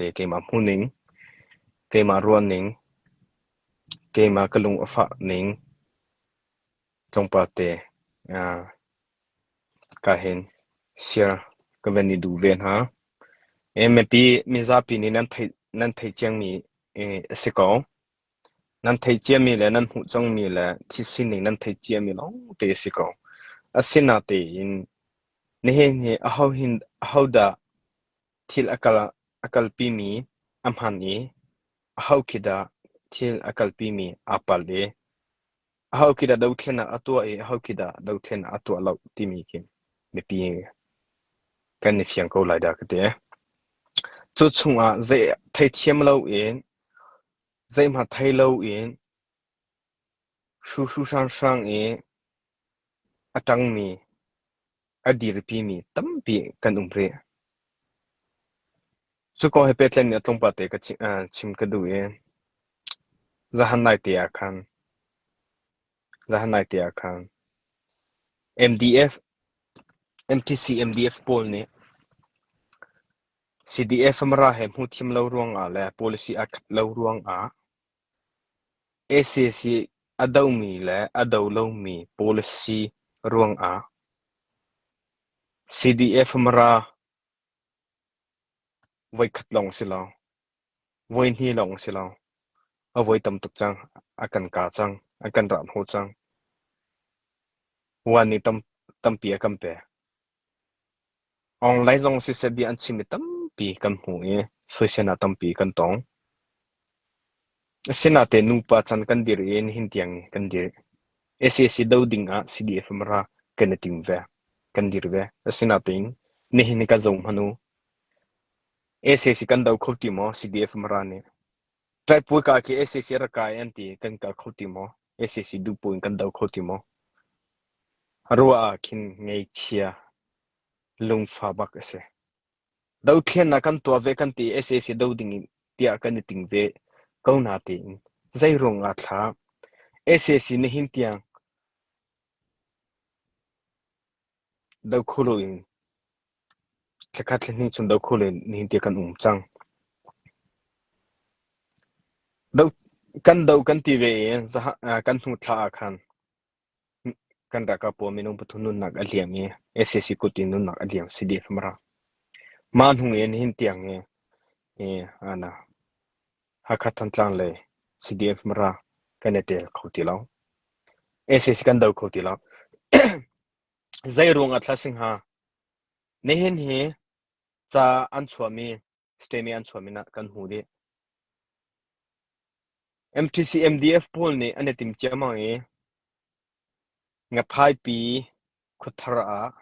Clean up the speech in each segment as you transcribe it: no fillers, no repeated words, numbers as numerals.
te keimah hmuhning, keimah ruahning, keimah ka lung a fah ning tlawmpal te ka hin share ka van i duh ve hna. Mipi mizapi nih nan theih nan theih ciangmi a si ko. Nan theih ciami le nan hmuh cangmi le thil sining nan theih ciami lawngte a si ko. Asinatein nihin hi aho hin ahodah thil a kal a kalpimi a hman i aho khi dah thil a kalpimi aa palh i aho khi dah dothlennak a tuah i aho khi dah dothlennak a tuah lo timi khi mipi kan i fiang ko lai dah ka ti. Cu chungah zei theithiam loin zeihmanh thei loin hruhru hranghrang i a ṭangmi a dirpimi tampi kan um rih. Cu kong he pehtlaih a tlawmpal te ka chim ka duh i zahan naite ah khan zahan naite ah khan MDF MTC MDF pawl nih CDF Mara he hmuhthiam lo ruangah le policy aa khat lo ruangah Sac a domi le a do lomi policy ruangah CDF Mara voikhat lawng si lo, voihnih lawng si lo, a voi tam tuk cang, a kan ka cang, a kan rah hnu cang. Wan nih tam, tampi a kan pek. Online zong siseh bia an chimmi tampi kan hmu i soiselnak tampi kan tong. Asinain nupa can kan dir i nihin tiang kan dir. Sac do ding ah CDF Mara kan i tim ve. Kan dir ve. Asinain nihin hi kan zoh hmanh u. Sac kan do kho ti maw CDF Mara nih? Ṭaipui ka khi sac rak kai an ti kan kal kho ti maw? Sac duh in kan do kho ti maw? Ruah ah khin ngeichia lungfa bak a si. Dothlennak kan tuah ve kan ti i sac do ding in tiah kan i ting ve ko na tiin zeiruang ah thla sac nihin tiang do kho loin thlakhat thlahnih chung do kho loin nihin tiang kan um cang. Do kan do kan ti ve i kan hnu thla ah khan Kan ralkap pawl minung pathum nunnak a liam i sac kut in nunnak a liam CDF mara. Mah hnung in nihin tiang hi hi ana Hakha Thantlang lei CDF mara kan i tel kho ti lo. sac kan do kho ti lo. Zei ruang ah thla si hnga? Nihin hi ca an chuahmi statement an chuahmi nah kan hmu dih. MTC MDF pawl nih an i tim ciammam i Ngaphaipi khuathar ah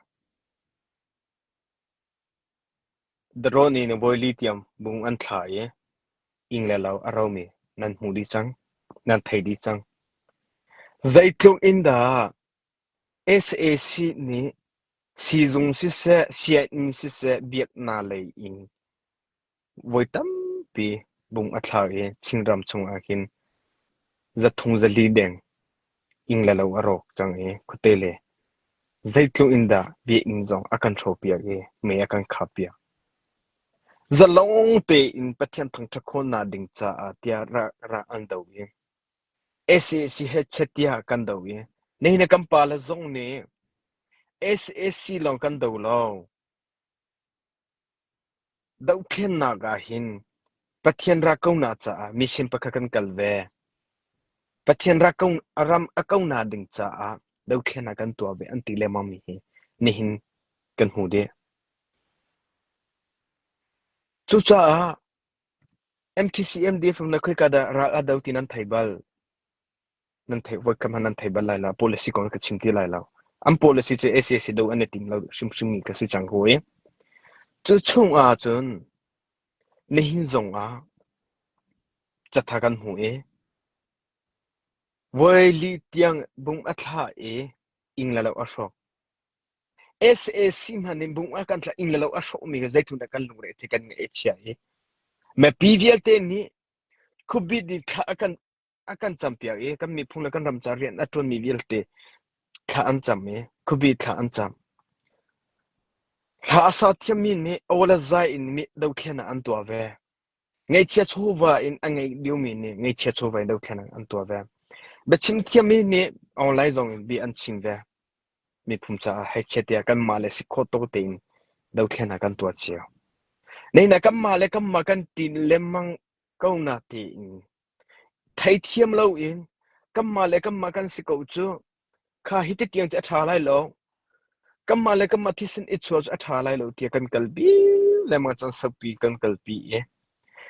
drone in voili tiang bung an thla i inn le lo a romi nan hmu dih cang, nan thei dih cang. Zeitluk in dah sac nih siizung siseh, sianginn siseh, biaknak lei in Voi tampi bung a thlak i Chinram chungah khin zathung zali deng inn le lo a rawk cang i khuate le zeitluk in dah biakinn zong a kan hrawhpiak i mei a kan khappiak. Zalong tein Pathian thangṭhat khawhnak ding caah tiah rak an do i sac hechet tiah kan do i nihin kan pale zong nih sac lawng kan do lo. Dohthlennak ah hin Pathian ra konak caah mission pakhat kan kal ve. Pathian ra ko, a ram a konak ding caah dothlennak kan tuah ve an ti lengmang mi hi nihin kan hmu dih. Cucaah MTC MDF na khoika dah ral a do ti nan thei bal. Nan theih voikhat hmanh nan thei bal lai lo. Policy kong ka chim ti lai lo. An policy cu SAC do an i tim lo hrimhrim mi ka si cang ko i. Cu chung ah cun nihin zong ah catha kan hmu i voi li tiang bung a thla i ing le lo a hrawk. SAC hmanh nih bung a kan thla ing le lo a hrawk mi zeitluk dah kan lungre the kan ngaih a chia i mipi vialte nih khuapi din thla a kan a kan campiak i kan miphun le kan ram ca rian a ṭuanmi vialte thla an cam i khuapi thla an cam. Hla a sa thiammi nih aw le zai in mi dothlennak an tuah ve. Ngaihchia chawva in a ngeih liomi nih ngaihchia chawva in dothlennak an tuah ve. Biachim thiammi nih online zong in bia an chim ve. Miphun caah hei chia tiah kanmah le si khawh tawk tein dothlennak kan tuah cio. Nain kanmah le kanmah kan tin lengmang ko na tiin theithiam loin kanmah le kanmah kan si ko cu kha hi ti tiang cu a ṭha lai lo. Kanmah le kanmah thisen i chuah cu a ṭha lai lo tiah kan kalpi lengmang caan saupi kan kalpi i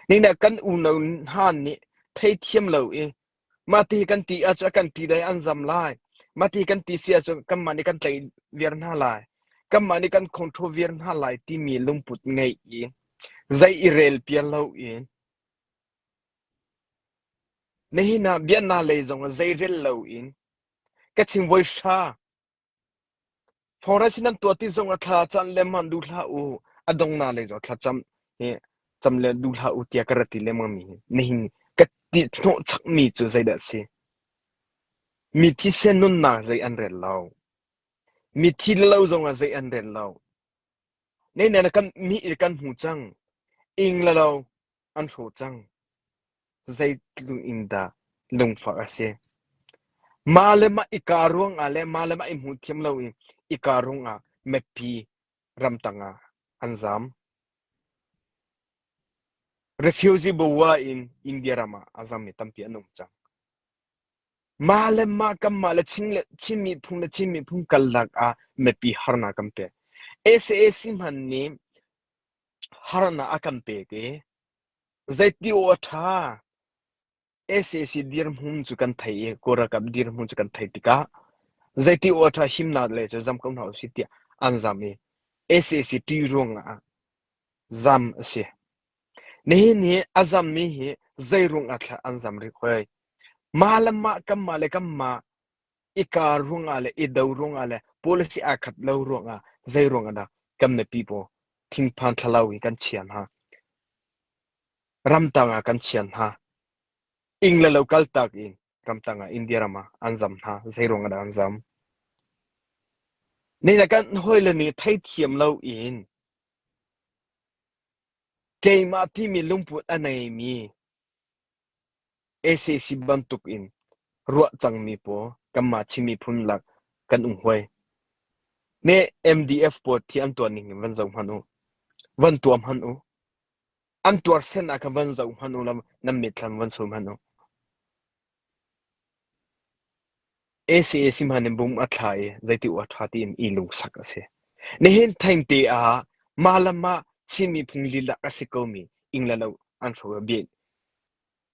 ningdah kan unau hna nih theithiam lo i mah ti kan ti ahcun a kan ti lai an zam lai. Mah ti kan ti si ahcun kanmah nih kan tlaih viar hna lai. Kanmah nih kan control viar hna lai timi lungput ngeih i zei i rel pial loin Nihin ah biaknak lei zongah zeirel loin ka chim voi hra. Forest nan tuah ti zongah thla cam lengmang duh hlah u. A donghnak lei zong thlacam hi cam le duh hlah u tiah ka rat ti lengmang mi hi nihin ka ti hnawhchak mi cu zeidah a si? Mi thisen nunnak zei an rel lo. Mithi le lo zongah zei an rel lo. Ne ne kan mi kan hmu cang. Ing le lo an hrawh cang. Zeitluk in dah lungfak a si. Mah le mah i kaa ruangah le mah le mah i hmuh thiam lo i i kaa ruangah mipi ramtang ah an zaam. Refugee bawa in India ram ah a zammi tampi an um cang. Mah le mah kanmah le Chin le Chin miphun le Chin miphun karlak ah mipi harnak kan pek. SAC hmanh nih harnak a kan pek i zeiti aw a ṭha sac dirhmun cu kan theih i Kawl ralkap dirhmun cu kan theih tikah zeiti aw a ṭha himnak lei cu zam ko hna usih tiah an zam i sac ṭih ruangah zam a si. Nihin hi a zammi hi zei ruangah thla an zam rih hoi? Mah le mah kanmah le kanmah i kaa ruangah le i do ruangah le policy aa khat lo ruangah zei ruangah dah kan mipi pawl thingphan thlalau in kan chia hna. Ramtang ah kan chia hna. Ing le lo kaltak in ramtang ah India ram ah an zam hna. Zei ruangah dah an zam? Ni kan hawile nih theithiam lo in keimah timi lungput a neimi Sac bantuk in ruah cangmi pawl kanmah Chin miphun lak kan um hoi. Ne MDF pawl thi an tuah ning in van zoh hmanh u. Van tuah hmanh u. An tuar sen ah khan van zoh hmanh u law nan mitthlam van sur hmanh u. Sac hmanh in bum a thla i zeiti u a ṭha tiin i lungsak a si. Nihin thengte ah mah le mah Chin miphun lila a si komi ing le lo an hro i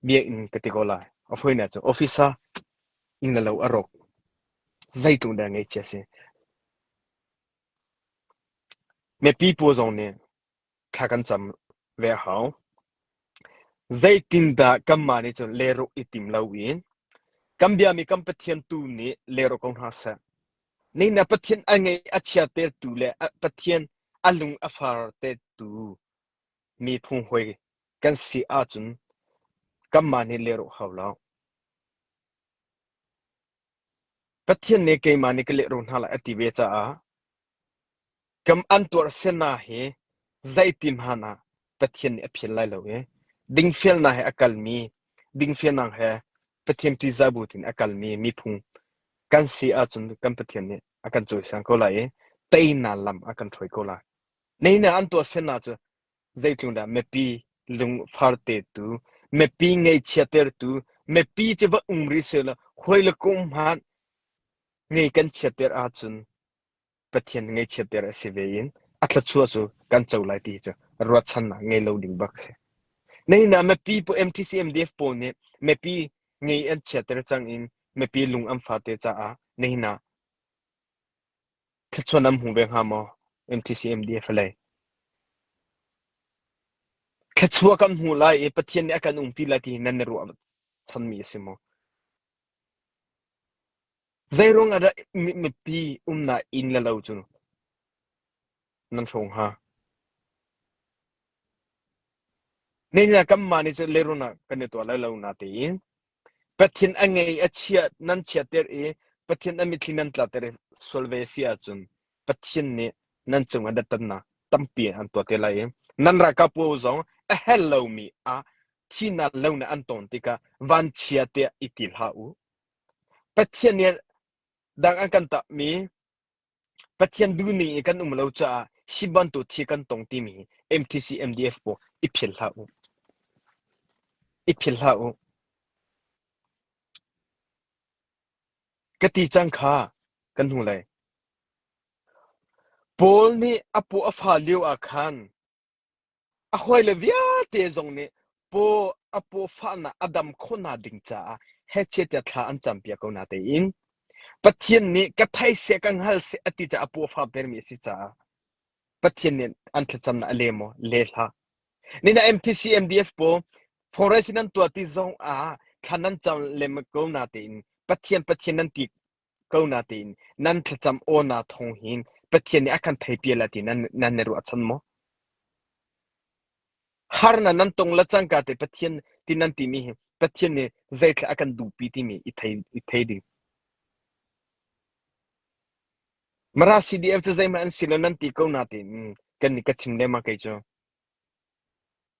biakinn ka ti ko lai. A fawinak cu officer inn le lo a rawk. Zeitluk dah ngaihchia si. Mipi pawl zong nih thla kan cam ve a hau. Zeitindah kanmah nih cun lehrulh i tim loin kan biami kan Pathian tu nih lehrulh ko hna seh. Nih na Pathian a ngeih a chiatertu le Pathian a lung a fartertu miphun hawi kan si ahcun kanmah nih lehrulh hau lo. Pathian nih keimah nih ka lehrulh hna lai a ti ve caah kam an tuahsernak hi zeiti hmanh ah Pathian nih a phil lai lo i dingfelnak he a kalmi dingfelnak he Pathian ṭihzah bu in a kalmi miphun kan si ahcun kan Pathian nih a kan cawisang ko lai i teinak lam a kan hruai ko lai. Nihin ah an tuahsernak cu zeitluk dah mipi lungfartertu, mipi ngaihchiattertu, mipi cu va um rih sehlaw hawi le kum hmanh ngei kan chiatter ahcun Pathian ngaihchiatter a si ve in a thluachuah cu kan co lai ti cu ruahchannak ngei lo ding bak a si. Nihin ah mipi MTC MDF pawl nih mipi ngei an chiatter cang in mipi lung an fate caah nihin ah Thluachuah nan hmu ve hnga maw? MTC MDF lei. Thluachuah kan hmu lai i Pathian nih a kan umpi lai ti hi nan i ruah chanmi a si maw? Zeiruang ah dah mipi umnak inn le lo cu nan hrawng hnga? Nihin ah kanmah nih cun lehrulhnak kan i tuah lai lo natein Pathian a ngei a chiah nan chiatter i Pathian a mitthli nan tlatter i sual ve si ahcun Pathian nih nan cungah dattannak tampi an tuah te lai i nan ralkap pawl zong a hel lomi ah. Thihnak lo an ton tikah vanchia tiah i ti hlah u. Pathian nih dang an kan tahmi Pathian duhning i kan um lo caah hi bantuk thil kan tong timi hi MTC MDF pawl i philh hlah u. I philh hlah u. Ka ti cang kha kan hnulei. Paul nih a paw a fa lio ah khan A hawile vialte zong nih paw a paw fahnak a dam khawhnak ding caah hechet tiah thla an campiak ko natein Pathian nih ka thei seh ka hngal seh a ti caah a paw a fahtermi a si caah Pathian nih an thlacamnak a le maw? Le hlah. Nina MTC MDF pawl forest in an tuah ti zong ah thla nan cam lem ko natein Pathian Pathian nan ti ko natein nan thlacam aw na thawng hin Pathian nih a kan theipial a ti nan nan i ruahchan maw? Harnak nan tong le cangka te Pathian ti nan timi hi Pathian nih zeithla a kan duhpi timi i thei i thei ding. Mara CDF cu zeihmanh an si lo nan ti ko natein kan nih ka chim lengmang kei cu.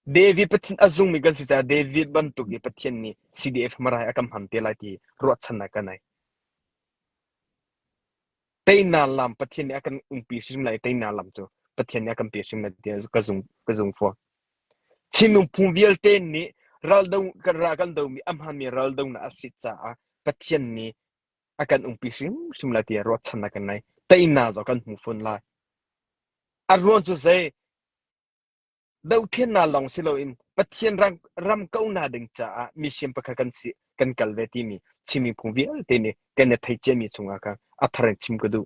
David Pathian a zungmi kan si caah David bantuk i Pathian nih CDF Mara hi a kan hman te lai ti ruahchannak ka nei. Teinak lam Pathian nih a kan umpi hrim lai teinak lam cu Pathian nih a kan pe hrim lai ti ka zung ka zung fawn. Chin nunphung vialte nih raldo kan ra kan domi a hmaanmi raldonak a si caah Pathian nih a kan umpi hrimhrim lai ti ruahchannak kan nei. Teinak zong kan hmu fawn lai. A ruang cu zei Dohthlennak lawng si loin Pathian ram, ram kohnak ding caah mission pakhat kan si kan kal ve timi Chin miphun vialte nih kan i theih ciami chungah khan a thar in chim ka duh.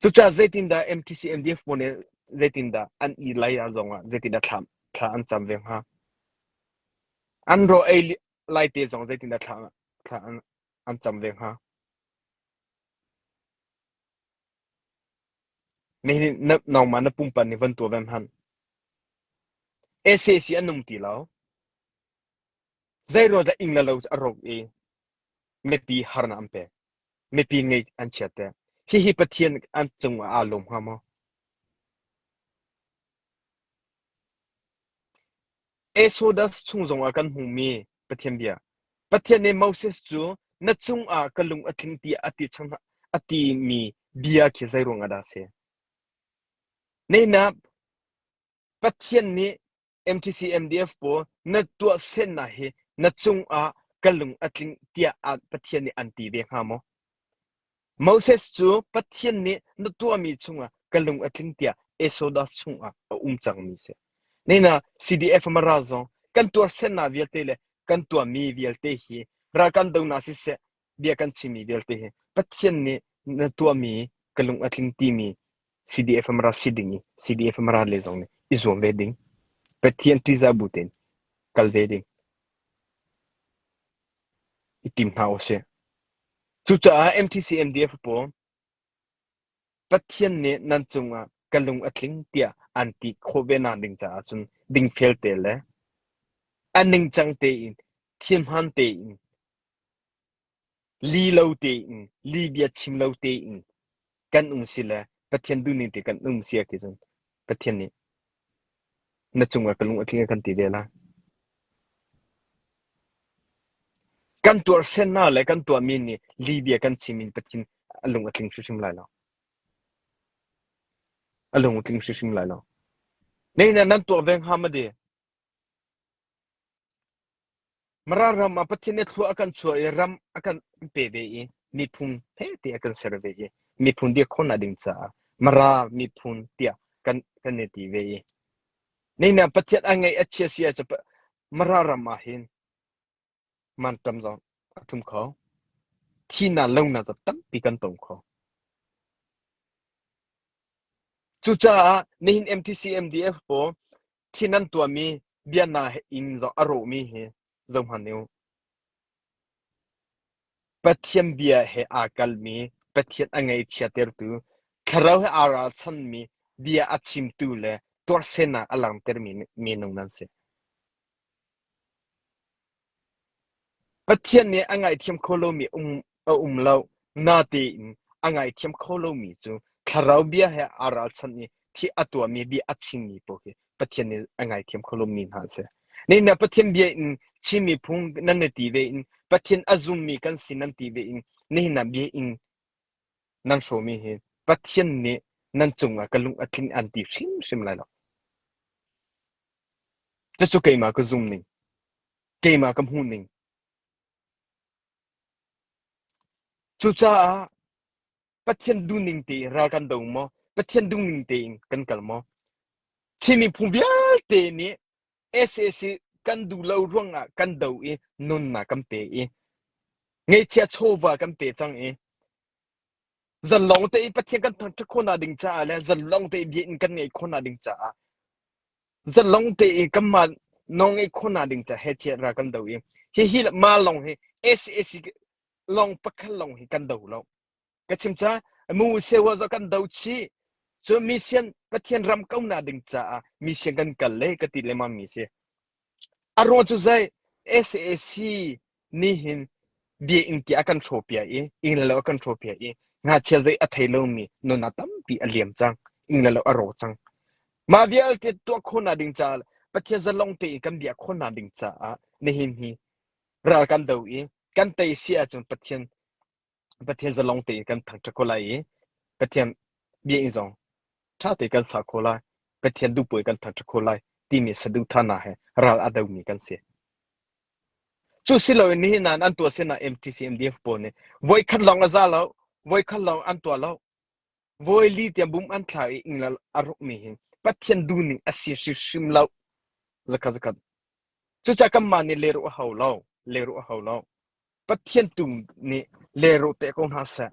Cucaah zeitindah MTC MDF pawl nih zeitindah an i lai ah zongah zeitindah thla, thla an cam ve hnga? An ro ei lai te zong zeitindah thla, thla an, an cam ve hnga? Nihin nangmah na pumpak nih van tuah ve hmanh. SAC an um ti lo. Zeiruang dah inn le lo a rawk i mipi harnak an pek. Mipi ngeih an chiat te. Hihi Pathian an cungah aa lawm hnga maw? Exodus chung zongah kan hmuhmi Pathian bia. Pathian nih Moses cu na cungah ka lung a tling tiah a ti chang a timi bia khi zei ruangah dah a si? Nihin Pathian nih MTC MDF pawl na tuahsernak hi na cungah ka lung a tling tiah Pathian nih an ti ve hnga maw? Moses cu Pathian nih na tuahmi chungah ka lung a tling tiah Exodus chungah a um cangmi a si. Nina CDF Mara zong kan tuarsennak vialte le kan tuahmi vialte hi ral kan donak siseh bia kan chimmi vialte hi Pathian nih na tuahmi ka lung a tling timi CDF Mara si ding i CDF Mara le zong nih i zuam ve ding. Pathian ṭihzah bu tein kal ve ding. I tim hna usih. Cucaah MTC-MDF pawl Pathian nih nan cungah ka lung a tling tiah an ti khawh ve nak ding caah cun dingfel te le a ningcang tein thilhmaan tein li lo tein li bia chim lo tein kan um si le Pathian duhning te kan um si ah cun Pathian nih na cungah ka lung a tling a kan ti ve lai. Kan tuarsennak le kan tuahmi nih lihbia kan chim in Pathian a lung a tling hrimhrim lai lo. A lung a tling hrimhrim lai lo. Nei na nan tuah ve hnga ma di? Mara ram ah Pathian nih thlua a kan chuah i ram a kan pe ve i miphun he ti a kan ser ve i miphun dir khawhnak ding caah Mara miphun tiah kan kan i ti ve i Nei na Pathian a ngeih a chia si ahcun Mara ram ah hin manṭam zong a tlum kho. Thihnak lonak zong tampi kan tong kho. Cucaah nihin MTC MDF pawl thin an tuahmi biana inn zong a rawhmi hi zohhmanh u. Pathian bia he aa kalmi, Pathian a ngaihchiattertu, thlarau he aa ralchanmi bia a chimtu le tuarsennak a langhtermi minung nan si. Pathian nih a ngaithiam kho lomi um a um lo. Natein a ngaithiam kho lomi cu thlarau bia he aa ralchanh i thi a tuahmi bia a chimmi paoh hi Pathian nih a ngaithiam kho lomi hna an si. Nihin ah Pathian bia in Chin miphun nan i ti ve in Pathian a zummi kan si nan ti ve in nihin ah bia in nan hrawmi hi Pathian nih nan cungah ka lung a tling an ti hrimhrim lai lo. Cucu keimah ka zum ning, keimah ka hmuh ning. Cucaah Pathian duhning tein ral kan do maw? Pathian duhning tein kan kal maw? Chin miphun vialte nih sac kan duh lo ruangah kan do i nunnak kan pe i ngeihchiah chawva kan pe cang i zalong te i Pathian kan thangṭhat khawhnak ding caah le zalong te i biakinn kan ngeih khawhnak ding caah zalong te i kanmah nawl ngeih khawhnak ding caah heh ral kan do i hihi mah lawng hi sac lawng pakhat lawng hi kan do lo. Ka chim ca mu sewa zo kan do chi cu mission Pathian ram ko na ding caah mission kan kal le ka ti lengmang mi si. A ruang cu zei SAC nih hin bia ing ti a kan hrawpia i ing le lo a kan hrawpia i ngakchia zei a thei lomi nuna tampi a liam cang ing le lo a ro cang. Mah vialte tuah khawhnak ding caah Pathian zalong tein kan bia khawhnak ding caah nihin hi ral kan do i kan tei si ahcun Pathian Pathian zalong tein kan thangṭhat ko lai i Pathian bia in zong ṭha tein kan sa kho lai. Pathian duhpuai kan thangṭhat kho lai timi saduhthahnak he ral a domi kan si. Cu si loin nihin ah an tuah sinah MTC MDF pawl nih voikhat lawng a za lo, voikhat lawng an tuah lo. Voi li tiang bum an thla i ingla a rukmi hi Pathian duhning a si hrimhrim lo. Zakhat zakhat. Cucaah kanmah nih leruh a hau lo, leruh a hau lo. Pathian tu nih leruh te ko hna seh.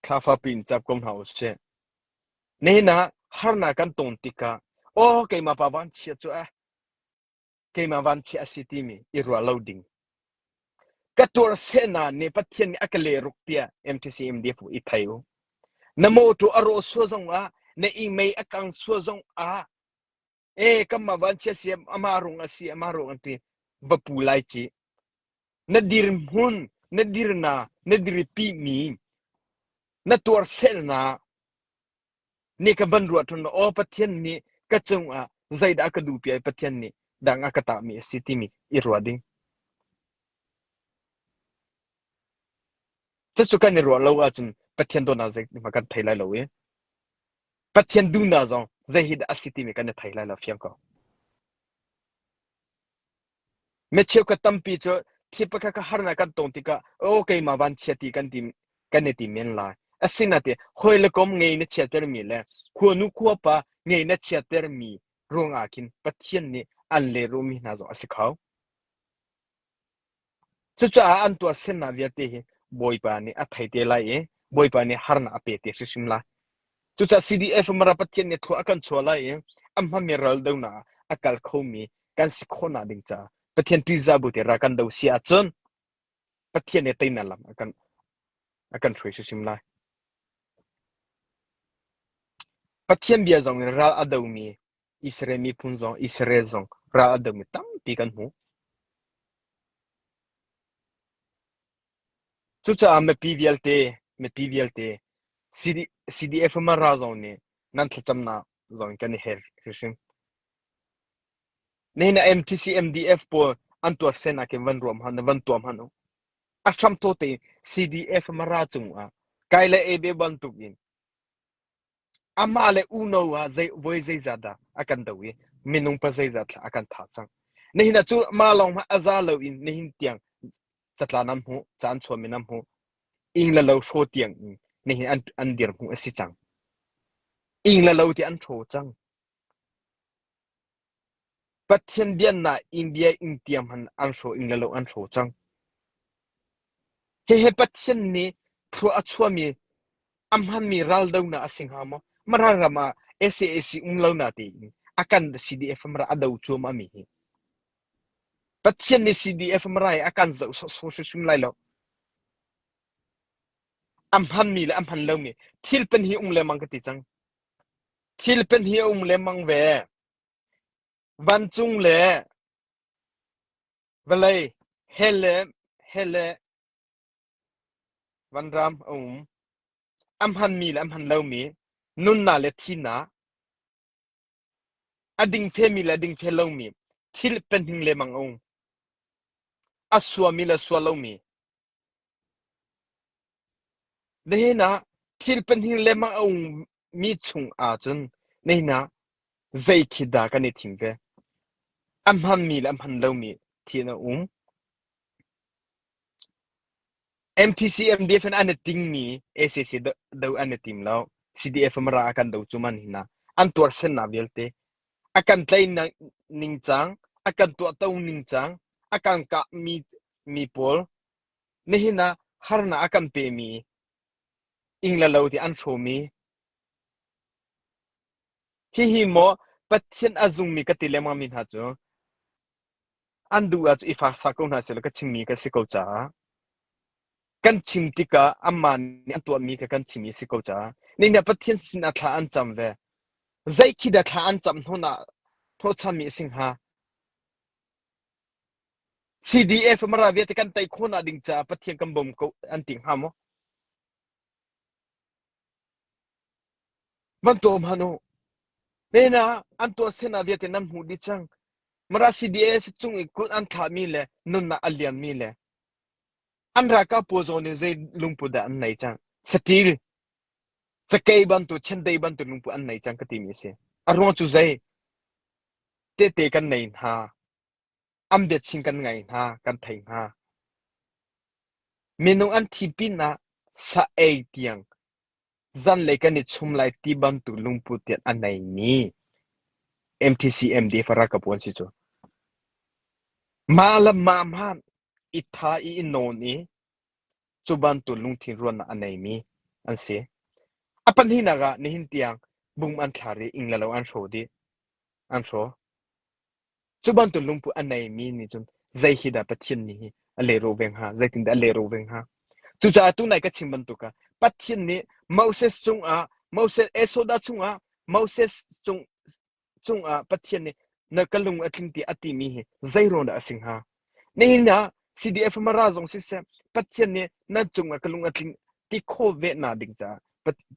Thla fapi in cap ko hna u sih. Nihin ah harnak kan ton tikah aw keimah pa vanchia cu eh keimah vanchia a si timi i ruah lo ding. Ka tuar sehna nih Pathian nih a ka lehruk tiah MTC MDF i thei u. Na mawṭaw a rawh sua zong ah, na inn mei a kang sua zong ah, e kanmah vanchia si amah rung a si amah rung an ti va pu lai ci. Na dirhmun, na dirna, na dirpi mi, na tuar selna nih ka ban ruah ṭhan aw Pathian nih ka cungah zeidah a ka duhpi ai Pathian nih dang a ka tahmi a si timi i ruah ding. Cucu kan i ruah lo ahcun Pathian dawtnak zeihmanh kan thei lai lo i Pathian duhnak zong zei hi dah a si timi kan i thei lai lo fiang ko. Mi cheukhat tampi cu thi pakhat kha harnak kan tong tikah aw keimah vanchia ti kan ti kan i ti men lai. Asinain hawi le kom ngei na chiatermi le khuanu khuapa ngei na chiatermi ruangah khin Pathian nih an lehrulhmi hna zong a si kho. Cucaah an tuahsernak vialte hi Bawipa nih a thei te lai i Bawipa nih harnak a pe te hrimhrim lai. Cucaah CDF Mara Pathian nih thlua a kan chuah lai i a hmami ral donak ah a kal khomi kan si khawhnak ding caah Pathian ṭihzah bu te ral kan do si ahcun Pathian nih teinak lam a kan a kan hruai hrimhrim lai. Pathian bia zong in ral a domi Israel miphun zong Israel zong ral a domi tampi kan hmu. Cucaah mipi vialte mipi vialte CD, CDF Mara zong nih nan thlacamnak zong kan i her hrimhrim. Nihin ah MTC MDF pawl an tuar sen ah khin van ruam han van tuam han u. A hram thaw te CDF Mara cungah kai le ebe bantuk in Amah le uno ah zei voi zeizat dah a kan do i minung pa zeizat thla a kan thah cang. Nihin ah cu mah lawng hmanh a za lo in nihin tiang catla nan hmuh, caan chuahmi nan hmuh, ing le lo hraw tiang in nihin an, an dirhmuh a si cang. Ing le lo ti an hraw cang. Pathian biannak inn bia inn tiang hmanh an hraw ing le lo an hraw cang. Hihi Pathian nih thlua a chuahmi a hmanmi raldonak a si hnga maw? Mara ram ah SAC um lo na tiin a kan CDF mara a do cuahmah mi hi. Pathian nih CDF mara hi a kan zoh sawhsawh hrimhrim lai lo. A hmanmi le a hman lomi thil pen hi um lengmang ka ti cang. Thil pen hi a um lengmang ve. Vancung le vawlei, hell le hell le vanram a um. A hmanmi le a hman lomi, nunnak le thihnak. A dingfemi le a dingfel lomi thil pahnih lengmang a um. A suami le sua lomi. Nihin ah thil pahnih lengmang a ummi chung ahcun nihin ah zei khi dah kan i thim ve? A hmanmi le a hman lomi thil a um. MTC MDF in an i tingmi ACC do an i tim lo. CDF mara a kan do cu man hina. An tuarsennak vialte a kan tlai ningcang, a kan tuahto ningcang, a kan kah mi mi pawl nihin ah harnak a kan pemi ing le lo ti an hrawmi hihi maw Pathian a zungmi ka ti lengmang mi hna cu an duh ahcun i faksak ko hna sehlaw ka chimmi ka si ko caah kan chim tikah amah nih an tuahmi kha kan chimmi a si ko caah nih nih Pathian sinah thla an cam ve zei khi dah thla an cam hnawh hnawhchanmi a si hnga CDF Mara vialte kan tei khawhnak ding caah Pathian kan bawm ko an ti hnga maw? Van tuah hmanh u. Nena an tuah sen ah vialte nan hmuh dih cang. Mara CDF cung i kut an thlahmi le nunnak a liammi le an ralkap pawl zong nih zei lungput dah an nei cang. Saṭil, cakei bantuk, chiandeih bantuk lungput an nei cang ka timi a si. A ruang cu zei? Tehte kan nei hna. An biachim kan ngai hna, kan thei hna. Minung an thi pinah sa ei tiang zanlei kan i chum lai ti bantuk lungput tiang a neimi MTC MDF ralkap an si cu. Mah le mah hmanh i tha i i nawn i cu bantuk lungthin ruahnak a neimi an si. A pahnihnak ah nihin tiang bung an thlar i ing le lo an hraw dih. An hraw. Cu bantuk lungput a neimi nih cun zei hi dah Pathian nih hi a lehrulh ve hnga? Zeitindah a lehrulh ve hnga? Cucaah tunai ka chim bantuk ah Pathian nih Moses cungah Moses Exodus chungah Moses cung cungah Pathian nih na ka lung a tling ti a timi hi zei ruang dah a si hnga? Nihin ah CDF Mara zong siseh Pathian nih na cungah ka lung a tling ti khawh ve na ding caah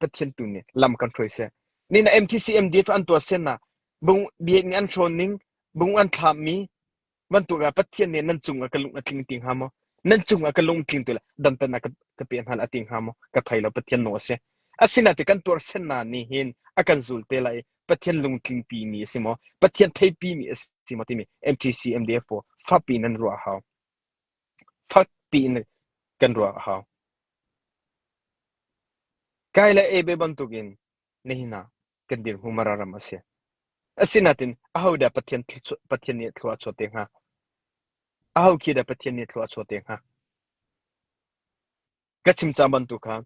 Pathian tu nih lam kan hruai seh. Nihin ah MTC MDF an tuah sen ah Bung biak nih an hrawn ning, bung an thlapmi bantuk ah Pathian nih nan cungah ka lung a tling ti hnga maw? Nan cungah ka lung tling tu le dantan ah ka, ka pe hna a ti hnga maw? Ka thei lo Pathian nawl a si. Asinain kan tuarsennak nih hin a kan zul te lai i Pathian lungtlingpi mi a si maw? Pathian theipi mi a si maw timi MTC MDF pawl fakpi in nan ruah a hau. Fakpi in kan ruah a hau. Kai le Ebe bantukin nihin ah kan dirhmun Mara ram a si. Asinain ahodah Pathian Pathian nih thlua a chuah te hnga? Aho khi dah Pathian nih thlua a chuah te hnga? Ka chim cang bantuk kha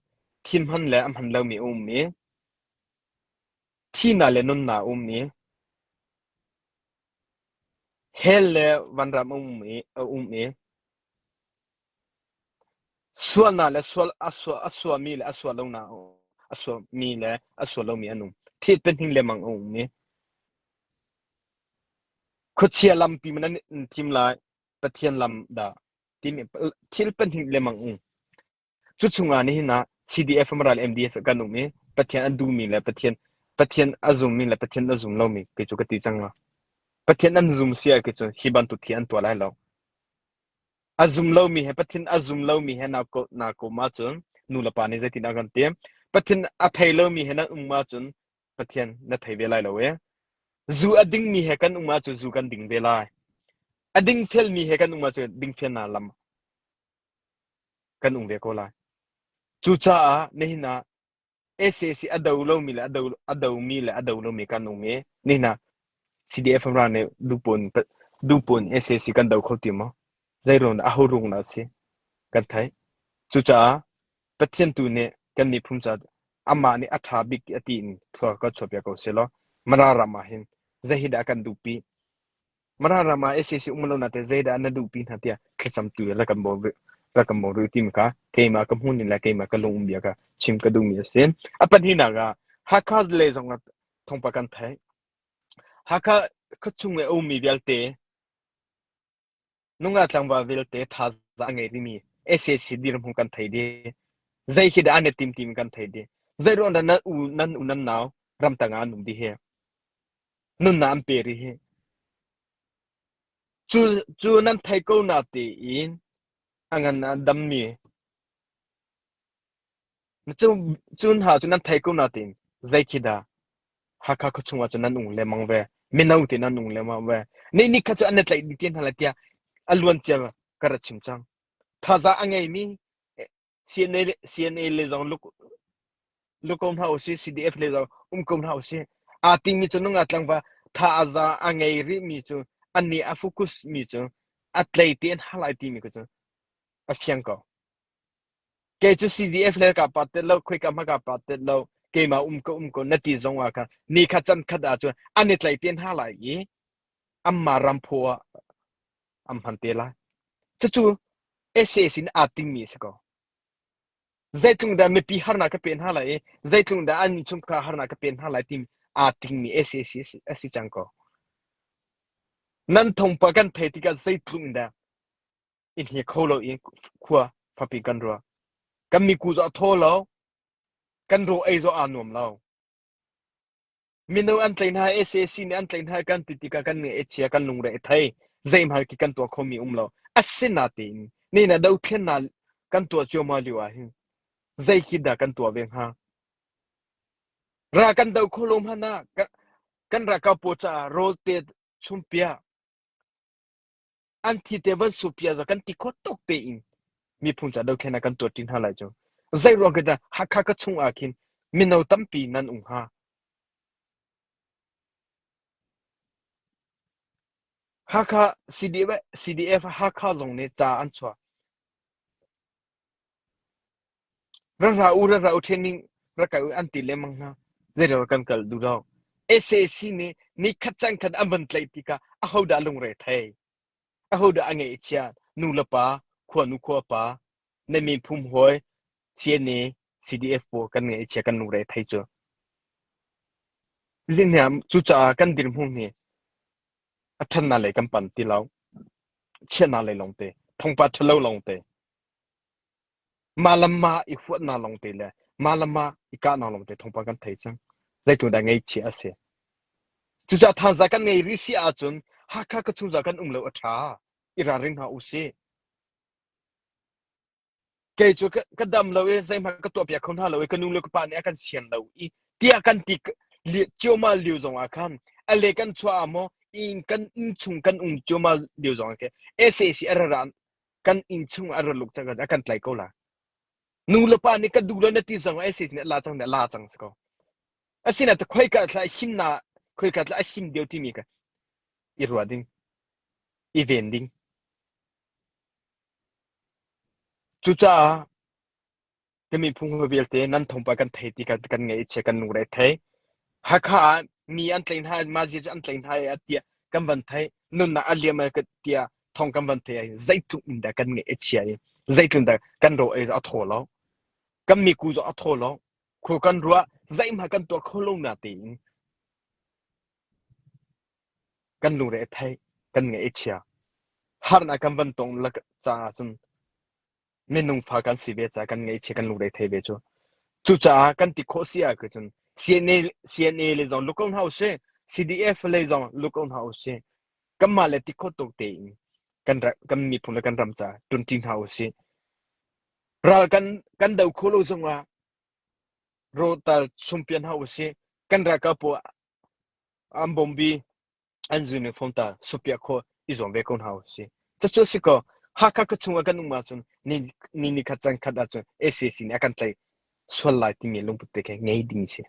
thil hman le a hman lomi a um i thihnak le nunnak a um i hell le vanram a um i a um i Sualnak le sual a suah a suahmi le a suah lonak a suahmi le a suah lomi an um. Thil pahnih lengmang a um i khuachia lampi man an thim lai, Pathian lam dah timi thil pahnih lengmang um. Cu chungah nihin ah CDF ral MDF kan um i Pathian a duhmi le Pathian Pathian a zummi le Pathian a zum lomi kei cu ka ti cang la. Pathian an zum si ah kei cu hi bantuk thil an tuah lai lo. A zum lomi he Pathian a zum lomi he naa ko naa kom ahcun nu le pa nih zeitindah kan ti? Pathian a thei lomi he nan um ahcun Pathian na thei ve lai lo e. Zu a dingmi he kan um ahcun zu kan ding ve lai. A dingfelmi he kan um ahcun dingfelnak lam kan um ve ko lai. Cucaah nihin ah SAC a do lomi le a do a domi le a do lomi kan um i nihin ah CDF ral nih dupun dupun SAC kan do kho ti maw? Zei ruang dah aho ruang dah a si? Kan theih. Cucaah Pathian tu nih kan miphun ca amah nih a ṭha bik ti a ti in thlua kan chuahpiak ko seh law Mara ram ah hin zei hi dah kan duhpi? Mara ram ah SAC um lo na te zeidah na duhpi hna tiah thlacam tu rak kan bawm rak kan bawm rih timi kha keimah ka hmun in le keimah ka lung um bia kha chim ka duhmi a si. A pahnihnak ah Hakha lei zong ah thawngpang kan theih. Hakha khuachung i a ummi vialte nungak tlangval vialte thazaang a ngei rihmi SAC dirhmun kan thei dih. Zei khi dah an i tim timi kan thei dih. Zei ruang dah nan u nan u nan nau ramtang ah an um dih hi? Nunnak an pe rih hi. Cu, cu nan thei ko na tein a ngan a dammi cu, cu hna cu nan thei ko na tein zei khi dah Hakha khuachung ah cun nan ung lengmang ve. Mino te nan ung lengmang ve. Ni ni kha cu an i tlaih dih te hna lai tiah a luan cia ka ra chim cang. Thaza a ngeimi CNA, CNA le zong luk, luk ko hna usih, CDF le zong um ko hna usih. Aa tingmi cu nungak tlangval tha a za a ngei rihmi cu an nih a focus mi cu a tlei te an ha lai timi cu a fiang ko. Kei cu CDF le ka pa tet lo, khoika hma ka pa tet lo, keimah um ko um ko na ti zong ah khan ni kha can khat ah cun an i tlei te hna lai i anmah ram phaw ah an hman te lai. Cucu sac nih aa tingmi a si ko. Zeitluk dah mipi harnak ka pe hna lai i zeitluk dah an innchungkhar harnak ka pe hna lai timi aa tingmi sac a si cang ko. Nan thawngpang kan theih tikah zeitluk dah i hne kho lo i khua fapi kan ruah. Kan miku cu a thaw lo, kan raw ei zong aa nuam lo. Mino an tlei hna, sac nih an tlei hna kan ti tikah kan ngaih a chia, kan lungre a thei. Zeihmanh khi kan tuah khomi um lo. Asinain nina dothlennak kan tuah cuahmah lio ah hin zei khi dah kan tuah ve hnga? Ra kan do kho lo hmanh ah kan ralkap pawl caah rawl te chumpiah an thi te van supia za kan ti kho tuk tein miphun ca dothlen ah kan tuah ṭi hna lai cu. Zei ruang khi dah Hakha ka chung ah khin mino tampi nan um hnga? Hakha CDF, CDF Hakha zong nih ca an chuah. Ra ra u ra ra u training ra kai u an ti lengmang hna. Zeidah kan kal duh lo. SAC nih ni khat cang khat an van tlaih tikah ahodah lungre thei? Ahodah a ngeih chia? Nu le pa, khuanu khuapa, na miphun hawi, CNA, CDF pawl kan ngeih chia kan lungre thei cu. Zingniam cucaah kan dirhmun hi a ṭhannak lei kan pan ti lo. Chiatnak lei lawngte, thawngpa ṭhalo lawngte. Mah le mah i huatnak lawngte le mah le mah i kahnak lawngte thawngpang kan thei cang. Zeitluk dah ngaihchia a si. Cucaah thanza kan ngei rih si ahcun Hakha ka chung kan um lo a ṭha. I ralring hna u sih. Kei cu ka dam lo i zeihmanh ka tuahpiak kho hna lo i ka nu le ka pa nih a kan sian lo i tiah kan ti ciammam lio zong ah khan a le kan chuah ah maw inn kan inn chung kan um ciammam lio zong ah khin sac a ra kan inn chung a ra luk cang a kan tlai ko la. Nu le pa nih ka duh lo na ti zong sac nih a la cang nih a la cang si ko. Asina te khoi ka thla him na khoi ka thla a him deuh timi ka i ruah ding i ven ding. Cucaah Ka miphun hawi vialte nan thawngpang kan thei ti kan kan ngaih chia kan lungre thei. Hakha ah mi an tlaih hna mah zia cu an tlaih hna i tiah kan van theih nunnak a liam tiah thawng kan van theih ah zeitluk in dah kan ngaih a chia i zeitluk in dah kan ro ei a thaw lo. Kan miku zong a thaw lo. Khua kan ruah zeihmanh kan tuah kho lo na tein kan lungre a thei kan ngaih a chia. Harnak kan van tong caah cun minung fa kan si ve caah kan ngaihchia kan lungre thei ve cu. Cucaah kan ti khawh si ah cun CNA CNA le zong luk ko hna usih, CDF le zong luk ko hna usih. Kanmah le ti khawh tuk tein kan kan miphun le kan ram ca ṭunṭi hna usih. Ral kan kan do kho lo zongah rawtal chumpian hna usih. Kan ralkap pawl an bombi an uniform ta supiah khawh i zuam ve ko hna usih. Cucu si ko Hakha ka chung ah kan um ahcun ni ni ni khat cang khat ahcun SAC nih a kan tlaih sual lai timi lungput te khi ngei ding si.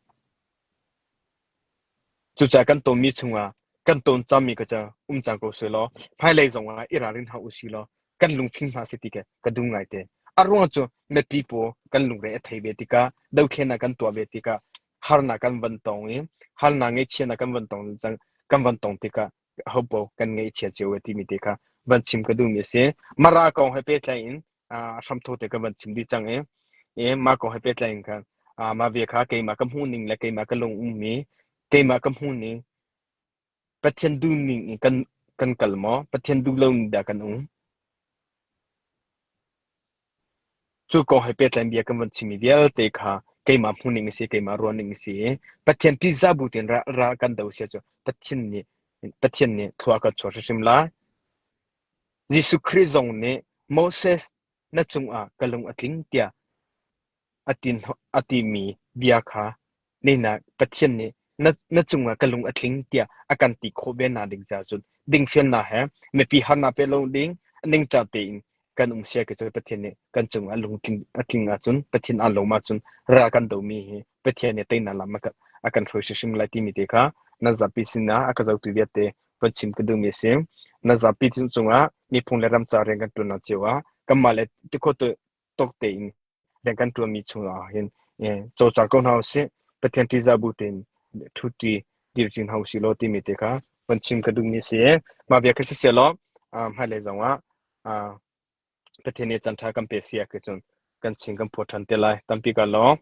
Cucaah kan tonmi chungah kan ton cangmi ka cu um cang ko seh law hmailei zong ah i ralrin hna usih law kan lungfim hna seh ti khi ka duh ngaite. A ruang cu mipi pawl kan lungre a thei ve tikah dothlennak kan tuah ve tikah harnak kan van tong i harnak ngaihchiatnak kan van tong cang kan van tong tikah hopo kan ngaihchia cio e timi te kha van chim ka duhmi a si. Mara kong he pehtlai in hramtho te ka van chim dih cang i i mah kong he pehtlai in khan mah ve kha keimah ka hmuh ning le keimah ka lung ummi keimah ka hmuh ning Pathian duh ning in kan kan kal maw Pathian duh lo ning dah kan um Cu kong he pehtlai in bia kan van chimmi vialte kha Keimah hmuhning a si, keimah ruahning a si i Pathian ṭihzah bu tein ral kan do si ahcun Pathian nih Pathian nih thlua a kan chuah hrimhrim lai. Jesuh Khrih zong nih Moses na cungah ka lung a tling tiah a timi bia kha nihin Pathian nih na cungah ka lung a tling tiah a kan ti khawh ve nak ding caah cun dingfelnak he mipi harnak pe lo ding ningcang tein kan um sia cu Pathian nih kan cungah lungtling a tling ahcun Pathian aa lawm ahcun ral kan domi hi Pathian nih teinak lam a kan hruai hrimhrim lai timi te kha nan zapi sinah a ka zohtu vialte van chim ka duhmi a si. Nan zapi cungah miphun le ram ca rian kan ṭuannak cio ah kanmah le tikhawh tawk tein rian kan ṭuanmi chungah hin cawlcang ko hna usih. Pathian ṭihzah bu tein ṭhutti dirci hna usih law timi te kha van chim ka duhmi a si. Mah bia kha siseh law hmailei zongah Pathian nih caan ṭha kan pe si ahcun kan chim kan phawt ṭhan te lai. Tampi ka lawm.